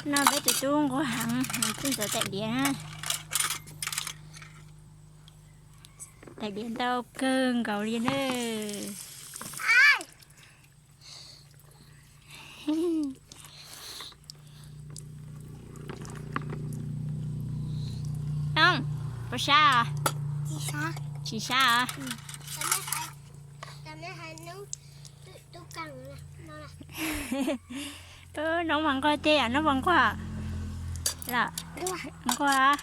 No peb tus tub nquag heev, nws twb ntxuav tais diav na. Tais diav ntau kawg nkaus li na. Noog, puas sab os? Tsis sab os. Noog mas nquag tiag yom, noog mas nquag. Nquag.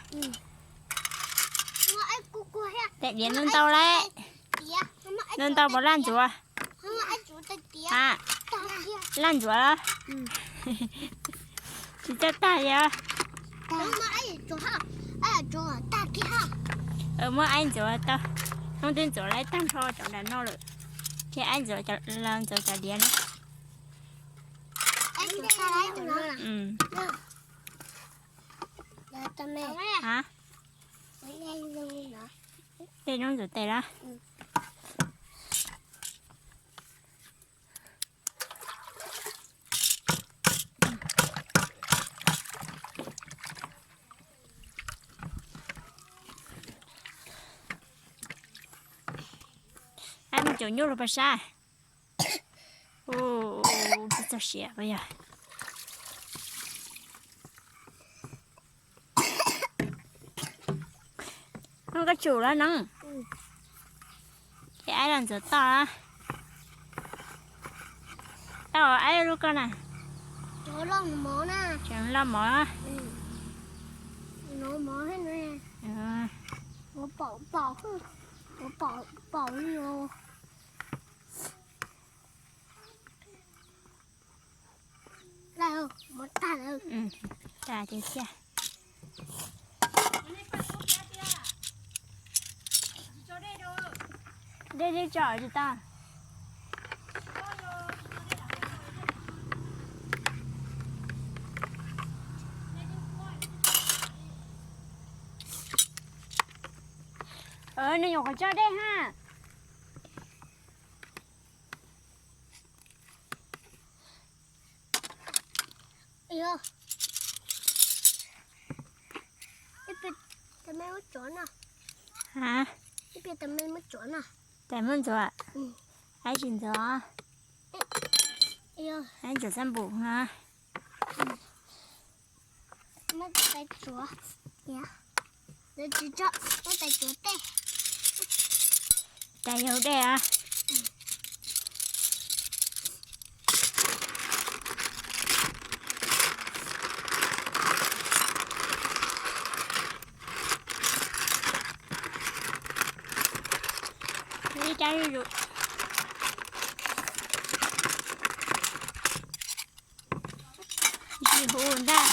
Tais diav ntau ntau lauj. Ntau ntau puas laj ntxuav? A, laj ntxuav los? Tsis txawj tag li. Muab aib ntxuav tau. Hnub twb ntxuav lawm tag nrho cov nram no lawm. Ces aib ntxuav los ntxuav cov diav no. Dej zoo ntxuav tes los? Aib mus caum nyuj los puas sab? Ub, twb txog siav yog. Noog, koj tsum los noog. Ces aib los ntxuav toj. Tau aib lub koj na. Tseem loj mov. Dej twb tso tsis tau. Nws nyuam qhuav tso dej ha. Tais muab ntxuav. Aib tsis ntxuav. Aib ntxuav xab npum no. Tais yau dej a. Ib cab zuj zus. Tsis hu ntag.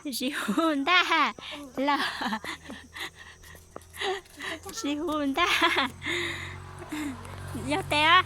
Tsis hu ntag los? Tsis hu ntag. Yog tes os.